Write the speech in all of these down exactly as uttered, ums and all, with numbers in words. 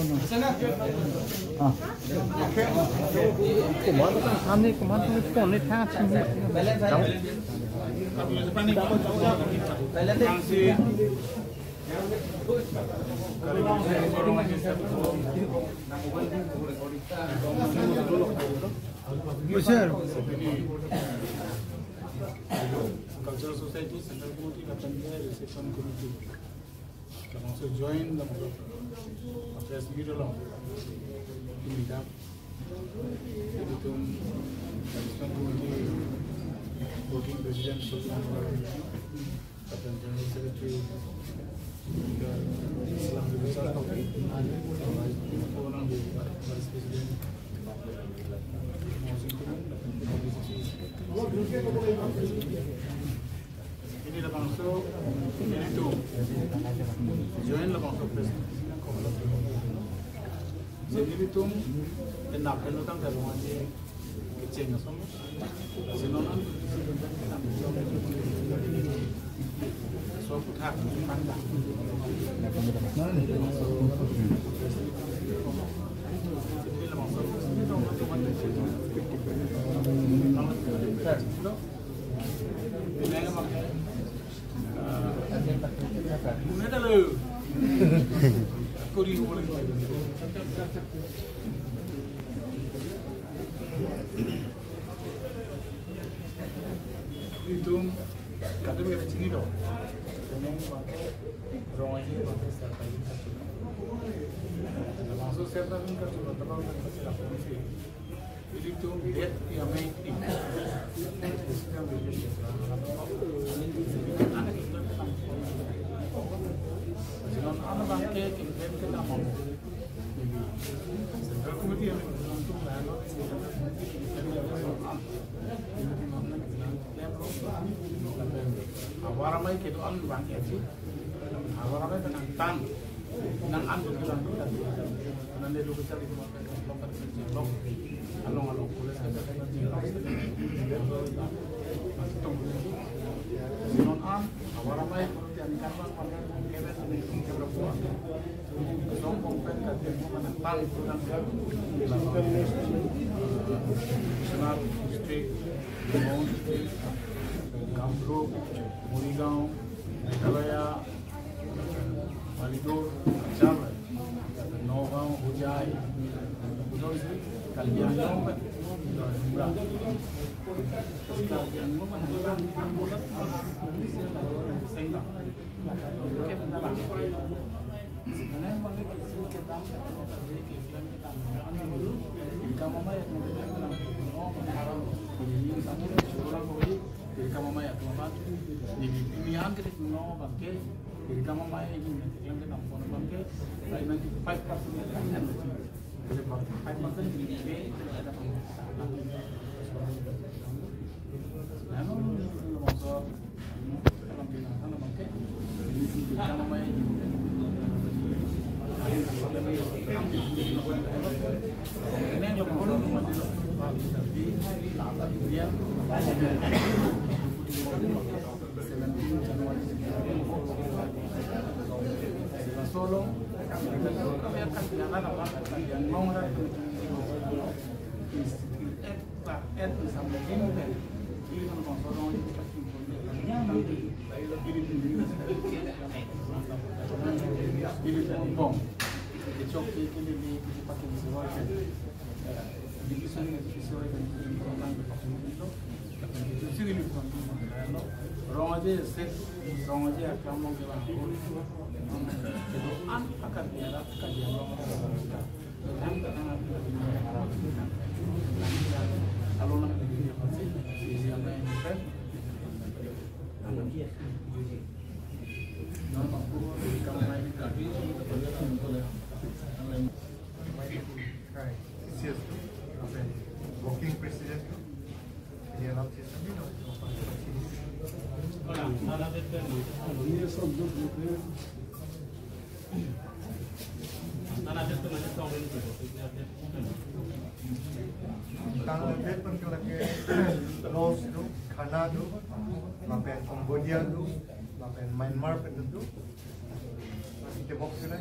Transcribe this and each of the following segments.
Komat, kami komat, kami phone ni thang sini. Sir. Cultural Society, Central Committee, lapen ke Reception Committee. Labangso join, labangso press meet along. Ini dak, ilitum Reception Committee, Working President, Sultan, lapen General Secretary, ke Islam Research Committee, Vice President, Vice President, Ini labangso, ini tu, join labangso press. Jadi ilitum, enak kan utang dari rumah ni, kecil na semua. Sinonan, so, putar, pandang. Ini labangso, ini tu, Itum, kadung kita sini dong. Rong aji pakai serta ini. Langsung serta ini kan cuma terang dan pasti lapor sih. Ilitum det ya main ini. Sinon anak bangke, kim kim kita mau. Central Committee yang untuk lalu. Havar amei kedo-an bangke sih. Havar amei nangtang. Nang an betul. Nanti dulu kita di Along along police kan sinon an, havar amei, purti ani kan bang pakai kebet ni kebra puan. Song kong pen katin mana tang kurang kan. Senat district, Limon district, Kamrup, Morigaon, Meghalaya, Maligaon, Cachar, Nagaon, Hojai, Karbi Anglong, Dibra. Karbi Anglong, Sengkang. Jadi kami mama ya, teman-teman, ini kami mama ya, teman-teman. Ini an kita semua bangke. Jadi kami mama ya, ini yang kita pon bangke. Saya nanti five percent. Jadi five percent ini ada. Lalu, lalu masuk. Solo, Rong aje se, rong aje akam long ke bang. An akan dia, akan dia long. Working president. Tanggal date pen ke lake loss do. Ghana do, lapen Cambodia do, lapen Myanmar pen do. Tebok sini.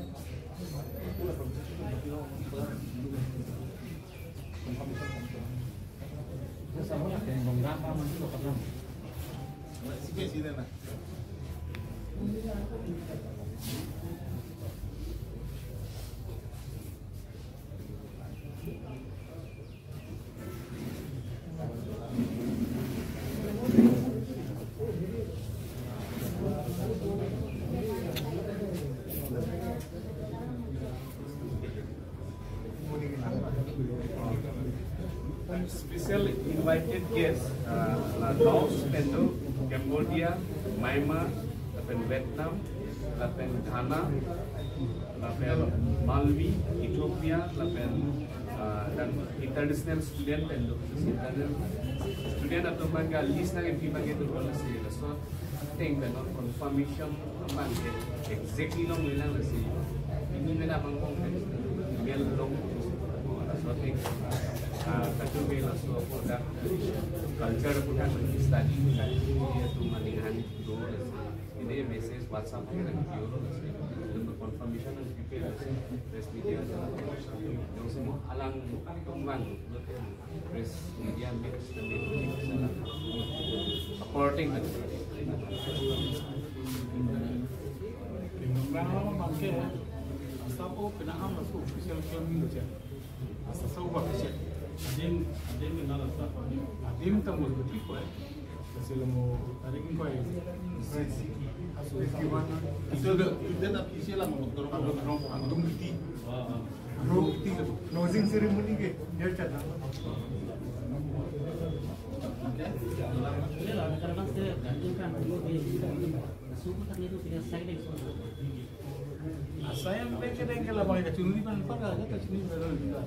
Special invited guest, uh, la Laos pen do, Cambodia, Myanmar, lapen Vietnam, lapen Ghana, lapen Malawi, Ethiopia, lapen, uh, dan international student pen do. International student atum abang ke list nangpi abang ke do, lasi laso ateng pen non confirmation abang ke exactly longlelang, lasi ini mena abang kong pen mel long. Laso ateng, ah, kacharli laso product culture product study, study atum aning han do, lasi ini message WhatsApp ke nangpi-o, lasi confirmation nangpipe, lasi press media jongsi mo alang tumlang. Press media meet, the meet, supporting the. Bang lo bang ke, asap o pina am laso official claim ni lo ja. Asap so bang ke. Adim, adim ni na asap. Adim ta mo kuti ko. Kasi lo mo tarik ko. Aso, aso da, itu na official la mo dorong, dorong, dorong, dorong, dorong, Closing ceremony ke dia chana. Asai yang bengke bengke la bang kachunuri pan pada aja kachunuri baru juga.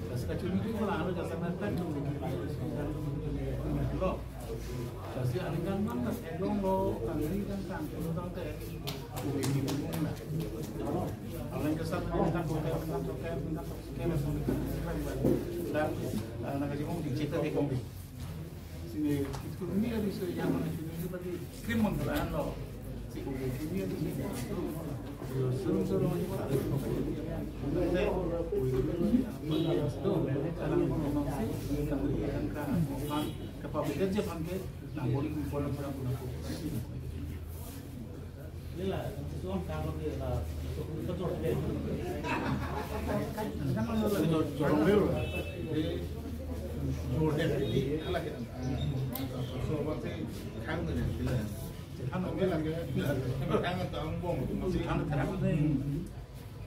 Kasi kachunuri itu lah ada dasar mereka cuma lo. Kasi aningkan man kasi dong lo kami kan kan lo tang teh. Orang kesan minta bukan minta bukan minta bukan minta bukan. Dan, eh, nangkachimong di cita di kombi. Sini itu ini ada isu yang mana sini itu tadi krim menggelar lo. Si kombi ini ada isu. Suruh suruh ini ada kombi. Itu sekarang memang sih kita berikan ke publik aja pakai. Nah, boleh kumpul pura pura.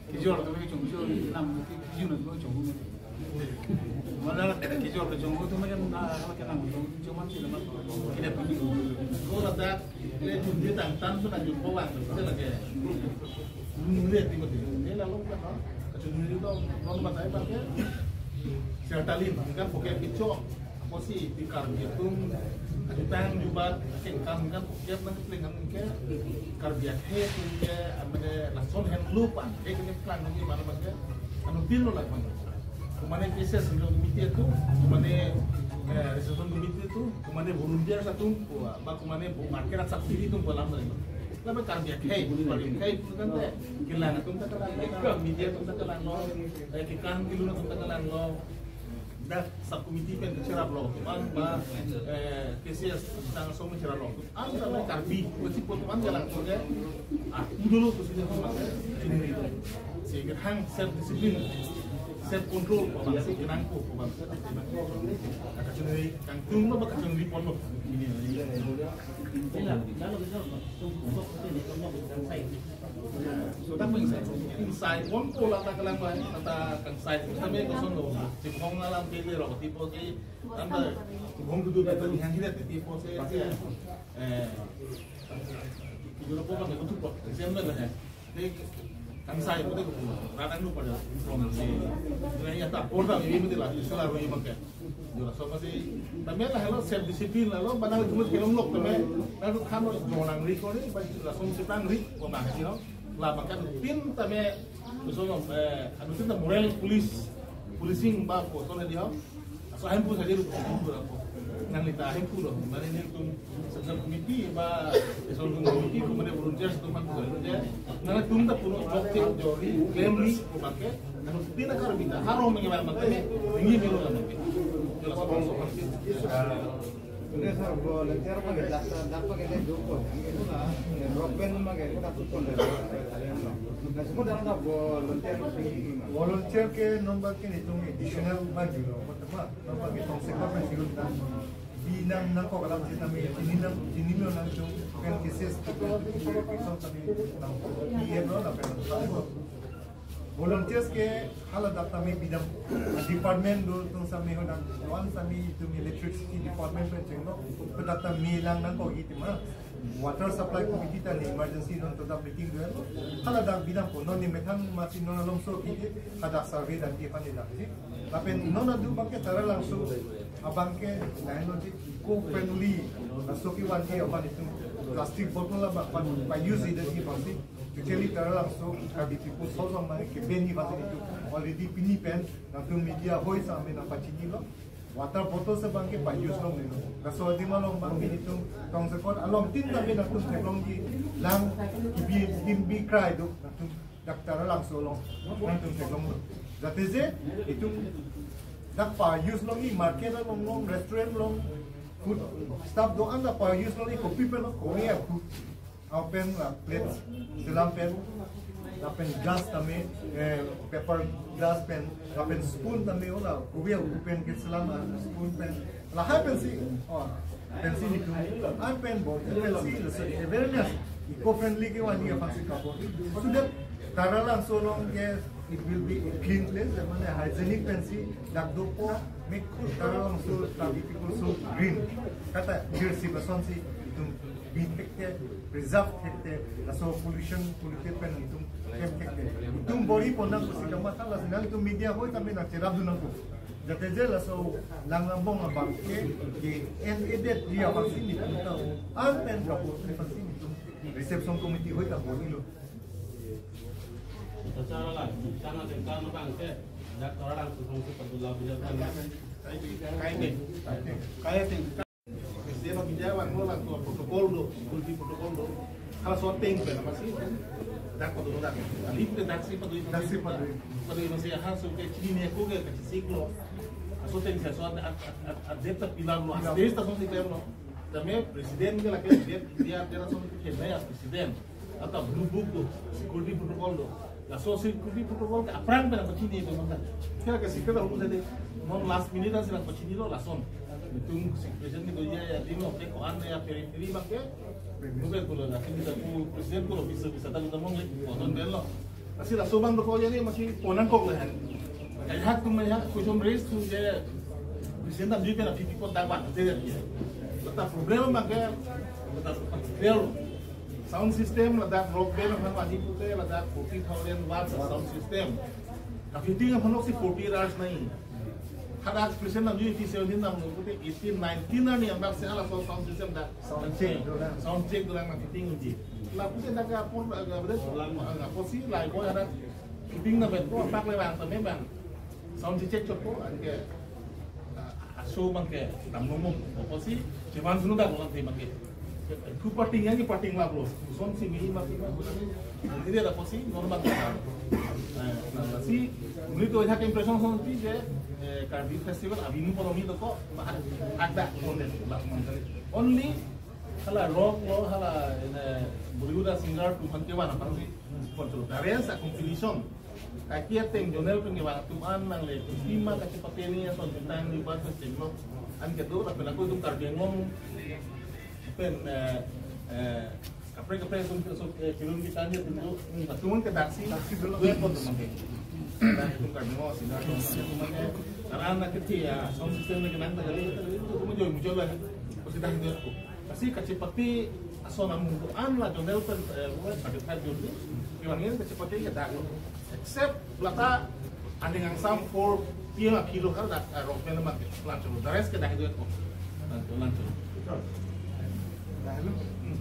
Kijor tu kechung chu nam kijor tu kechung. Mana kijor kechung tu macam na kalau kena kechung cuma sih nama. Kita pergi. Kalau ada le jun dia tang tan tu nak jun bawang tu lagi. Mungkin dia tiba-tiba dia lalu kan. Kechung ni tu non batai pakai. Serta lima kan pakai kecok. Apotsi pi Karbi atum ajutang jubat kengkam kan pokep nang kepleng kan ke Karbi akhei atum ke amene lason hem lupa ke kene klang nang mana mana ke anu pin lo lah mana. Kumane cases lo committee atum, kumane, eh, reception committee atum, kumane volunteers atum, ba kumane bu market subsidy atum ba lam dari. Labe Karbi akhei, Karbi akhei atum kan te kelang atum ta kelang, media atum ta kelang lo, eh, kekang kilu atum ta kelang lo. Dak sub committee pen kacherap lo, bang ba, eh, K C S tang song cherap lo. Ang sa Karbi, mesti potuan jalan ko ke. Ah, dulu tu sini tu mas, sini itu. Si kethang self discipline, self control ko bang si kenang ko ko bang. Kacunri kangtung lo, kacunri pon lo. Ini. So ta meng sai, sai pon ko la ta kelang bai, ta kang sai ta me ko son lo. Si phong alam ke le ro ti po ke, ta ta phong tu tu ta yang hira ti po se, eh, ki juro po ka me ko tu po, se me le. Ni kang sai ko ko, ra ta nu pa ja, from se. Ni ya ta por ta me me la, sala ro ma ke. Jura so pasi, tame la helo self discipline la lo, bana jumut kelong lok tame, na tu kham lo jonang ri kori, ba la song sipang ri, ko ma si ho, la makan pin tame, so, eh, anu tin ta moral police, policing ba ko so na di ho, so hem pu sa di ru ko, pu ra ko. Nanglitum ahem pulo, mane netum central committee ba central committee ko mane volunteers atum aphan pulo je, nanglitum ta pulo chok chek jori claim list ko bangke, nanglitum akar bida, haro mengke bang bangke, tinggi milo la bangke. Jelas apa so bangke. Ini sir, volunteer pakai data, data pakai dia dukung, yang itu lah, rock band pakai, kita tuh pun dari, nah, semua dalam volunteer. Volunteer ke nomor ke netum additional bagi lo, pertama. Bagi tongsekot pen sirun ta. Binong nangkok alam sitame, chini nang, chinilo nangtum pen cases, pen cases tame nang P M lo, lapen volunteers ke hala dak tame bidam department do tung same ho dan one same itum electricity department pen chenglo, dak tame lang nangkok itum ha. Water supply committee ta ni emergency non to dam meeting do. Hala dak bidam ko non ni methang masi non alom so ki hadak survey dan ki pani dak si. Lapen non adu bangke Taralangso abangke lain lo di eco friendly. Laso ki one ki aban itum plastic bottle abang pan pa use ida ki bangsi. Actually Taralangso Karbi people so so mari ke beni bangsi itum already pini pen nangtum media hoi same nangpachinilo. Water bottle si bangke pa use longlelo. Laso adim along bangke itum tongsekot along tin ta bangke nangtum theklongji lang ibi ibi krai do nangtum dak Taralangso along nangtum theklonglo. Jate je itum dak pa use longji market along long restaurant long food stuff do-an dak pa use longji kopi pen long kopi ya food. Apen la plate, selam pen, lapen glass tame, eh, paper glass pen, lapen spoon tame ola, kopi ya pen ke selam, ah, spoon pen, lahai pensi, oh, pensi nitum, an pen bo, pensi, so awareness, eco-friendly ke wani aphansi kapo. So that Taralangso along ke, it will be a clean place, mane hygienic pensi, dak dopo, make Taralangso, Karbi people so green. Kata, jersey basonsi, itum bin thekte, preserve thekte, laso pollution, polluted pen itum kem thekte. Itum bor-i pon nangkok si kamatha lasi nangtum media hoi tame nangcherap dun nangkok. Jate je laso lang angbong abangke, ke en edit dia aphansi nitum ta, an pen kapo aphansi nitum reception committee hoi ta bor-ilo. Acara la, sana tengkang bangke, dak Taralangso tongsekot dula biar kan. Kai ting. Kai ting. Sino bija bang mo lang to protocol do, security protocol do. Hala so ateng pen masi dak padu dak. Ali pute dak si padu. Dak si padu. Padu masi aha so ke chini ne ko ke kachesik lo. Aso ateng si aso ad ad ad ad ta pilar lo. Pillar. Asde ta song si klem lo. Tame president ke lake dia dia dia song ke na ya president. Ata blue book do, security protocol do. Laso security protocol ke aphrang pen pachini do mata. Kira ke secret ahu tadi. Non last minute asi lang pachinilo lason. Itum si president ni do ya ya dino ke ko-an ya periphery bangke. Mungkin pulo na sini ta pu president pulo bisa bisa tadi tamong lagi. Konon belo. Lasi laso abang do ko ya ni masi pon nangkok lahen. Kaya hak tum ya question raise tu je president tam juga na fifty ko dak bang. Jadi ya. Kata problem bangke kata fail. Sound system ladak rock band aphan wani pute ladak forty thousand watts sound system. Na fitting aphan si forty hours nai. Hadak president nam ju seventeen nam pute eighteen nineteen ani amdak se hala so sound system dak. Sound check dolang. Sound check dolang na fitting uji. La pute dak apor dak apa deh? Ulang mah. Apor si lai boy hadak fitting na bet ko pak le bang tame bang. Sound si check chot ko anke, ah, aso bangke tam nomum. Apotsi chevan sunu dak bangke bangke. Ku parting yang parting lap lo. Son si mi mati. Ini dia apotsi normal. Eh, na si ini to hak impression son si je, eh, Karbi Festival abinu polomi to ko bahar agda konde lap mangkali. Only hala rock lo, hala, eh, Bollywood singer atum aphan kevan aphansi sponsor. Dare sa competition. Kaki ateng zonal pen kevan atum an nangle, tima kachepate ni ason tentang ni ban pen lo. An kedo lapen ako itum Karbi Anglong pen, eh, eh, kaprek kaprek atum ke so, eh, kelun kita ni atum tu, hmm, atum ke daksi, daksi dulu. Dua pon teman ke. Dan itum Karbi Anglong sinar atum ke. Karena anak kecil ya, sound system ni kenang tak kali, itu muncul muncul lah. Pasti dah itu. Lasi kachepate ason amu an la zonal pen, eh, buat pada kan jodi. Iwan ini kachepate ya dak. Except lata aning angsam four P M akilo kan dak, eh, rock band man ke lancholo. The rest ke dak itu ko. Lancholo, lancholo. Dah lu. Hmm.